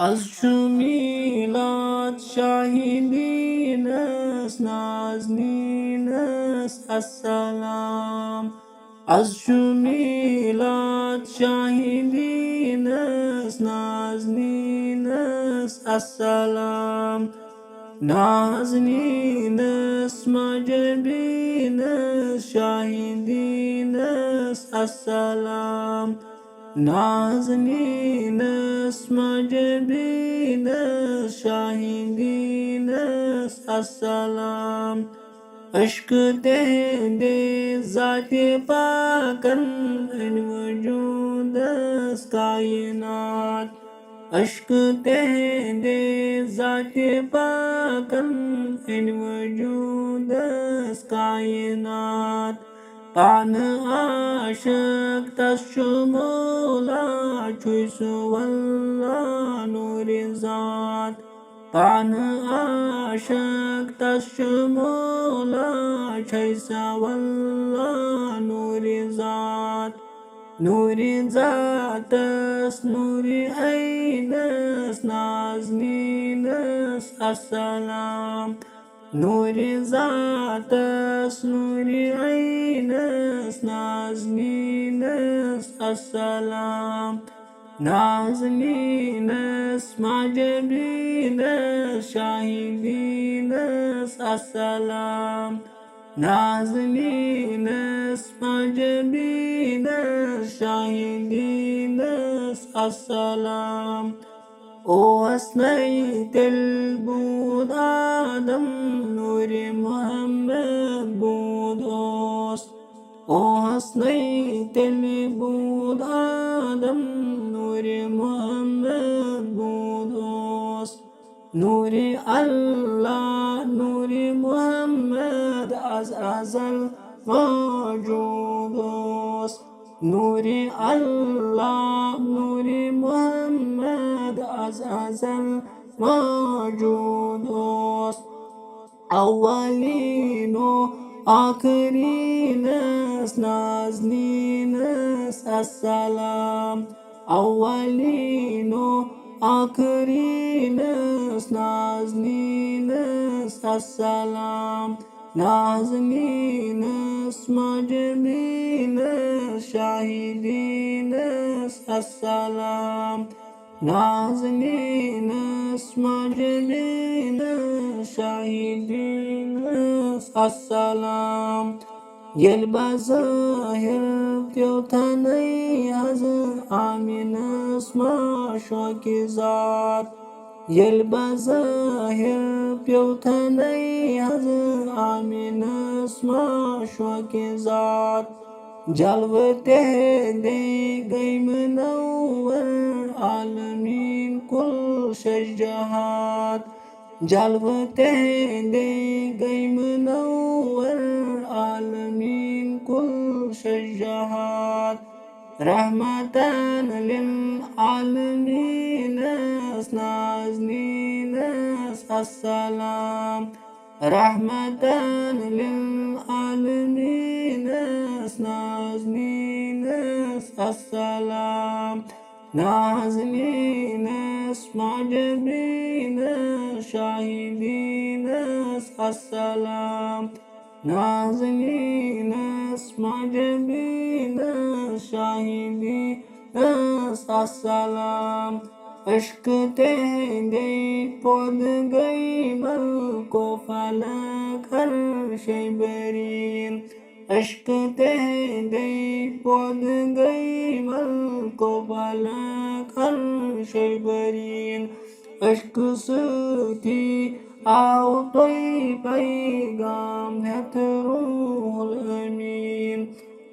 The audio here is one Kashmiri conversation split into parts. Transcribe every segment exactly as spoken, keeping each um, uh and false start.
از چھُ میٖلاد شاہی دیٖنس نازنیٖنس السلام۔ از چھُ میٖلاد شاہی دیٖنس نازنیٖنس السلام۔ نازنیٖنس ماجہِ بیٖنس شاہی دیٖنس السلام۔ نازنیٖنس ماجہِ بیٖنس شاہی دیٖنس السلام۔ عشق تہنٛدِ ذاتِ پاکن أنۍ وجوٗدس کائنات۔ عشق تہنٛدِ ذاتِ پاکن أنۍ وجوٗدس کائنات۔ پانہٕ عاشق تس چھُ مولا، چھُے سُہ واللہ نوٗرِ ذات۔ پانہٕ عاشق تس چھُ مولا، چھے سۄ واللہ نوٗرِ ذات۔ نوٗرِ ذاتس، نوٗرِ عینس، نازنیٖنس السلام۔ نوٗرِ ذاتس، نوٗرِ عینس، نازنیٖنس السلام۔ نازنیٖنس ماجہِ بیٖنس شاہی دیٖنس السلام۔ نازنیٖنس ماجہِ بیٖنس شاہی دیٖنس السلام۔ اوس نَے تیٚلہِ بود آدم، نوٗرِ محمد بود اوس۔ اوس نَے تیٚلہِ بود آدم، نوٗرِ محمد بود اوس۔ نوٗرِ اللہ، نوٗرِ محمد از ازل موجود اوس۔ نوٗرِ اللہ، نوٗرِ محمد از ازل موجود اوس۔ اولین و آخرینس نازنینس السلام۔ اولین و آخرینس نازنینس السلام۔ نازنینس ماجہِ بیٖنس شاہی دیٖنس السلام۔ نازنینس ماجہِ بیٖنس شاہی دیٖنس السلام۔ ییٚلہِ بظٲہِر پیوٚو تھنے حض آمینس معشوقہِ ذات۔ ییٚلہِ بظٲہِر پیوٚو تھنے حض آمینس معشوقہِ ذات۔ جلوٕ تہنٛدے گٔے منور عالمیٖن کُل شش جہات۔ جلوٕ تہنٛدے گٔے منور عالمیٖن کُل شش جہات۔ رحمتن للعالمینس نازنینس السلام۔ رحمتن للعالمینس نازنینس السلام۔ نازنینس ماجہِ بیٖنس شاہی دیٖنس السلام۔ نازنینس ماجہِ بیٖنس شاہی دیٖنس السلام۔ عشق تہنٛدے پود گٔے ملکو فلک عرشے بریٖن۔ عشق تہنٛدے پود گٔے ملکو فلک عرشے بریٖن۔ عشق سۭتی آو تۄہہِ پیغام ہٮ۪تھ روح الأمیٖن۔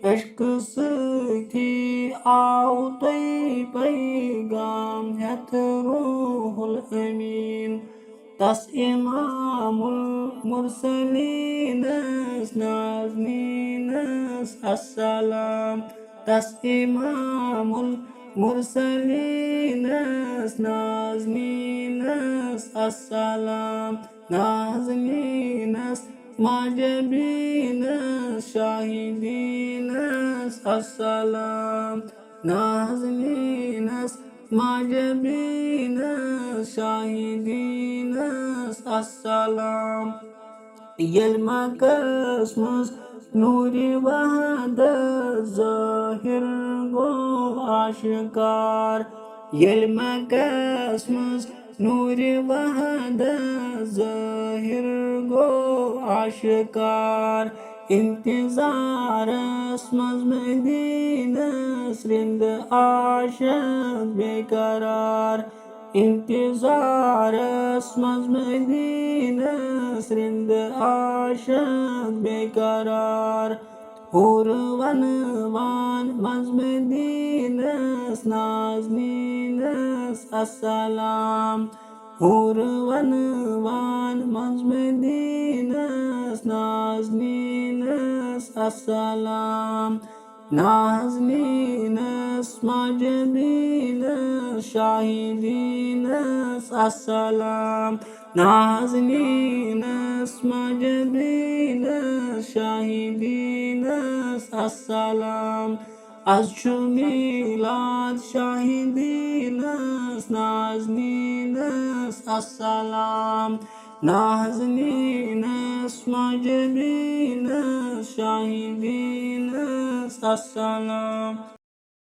عشق سۭتی آو تۄہہِ پیغام ہٮ۪تھ روح الأمیٖن۔ تس امام المرسلینس نازنینس السلام۔ تس امام المرسلینس نازنینس السلام۔ نازنینس ماجہِ بیٖنس شاہی دیٖنس السلام۔ نازنینس ماجہِ بیٖنس شاہی دیٖنس السلام۔ ییٚلہِ مکس منٛز نوٗرِ وحدت ظٲہِر گوٚو آشکار، ییٚلہِ مکس منٛز نوٗرِ وحدت ظٲہِر گوٚو آشکار، انتظارس منٛز مدیٖنس رِند عاشق بے قرار، انتظارس منٛز مدیٖنس رِند عاشق بے قرار۔ حورٕ ونوان منٛز مدیٖنس نازنیٖنس السلام، حورٕ ونوان منٛز مدیٖنس نازنیٖنس السلام، نازنیٖنس ماجہِ بیٖنس شاہی دیٖنس السلام، نازنیٖنس ماجہِ بیٖنس شاہی دیٖنس السلام۔ از چھُ میٖلاد شاہی دیٖنس نازنیٖنس السلام، نازنیٖنس ماجہِ بیٖنس شاہی دیٖنس السلام۔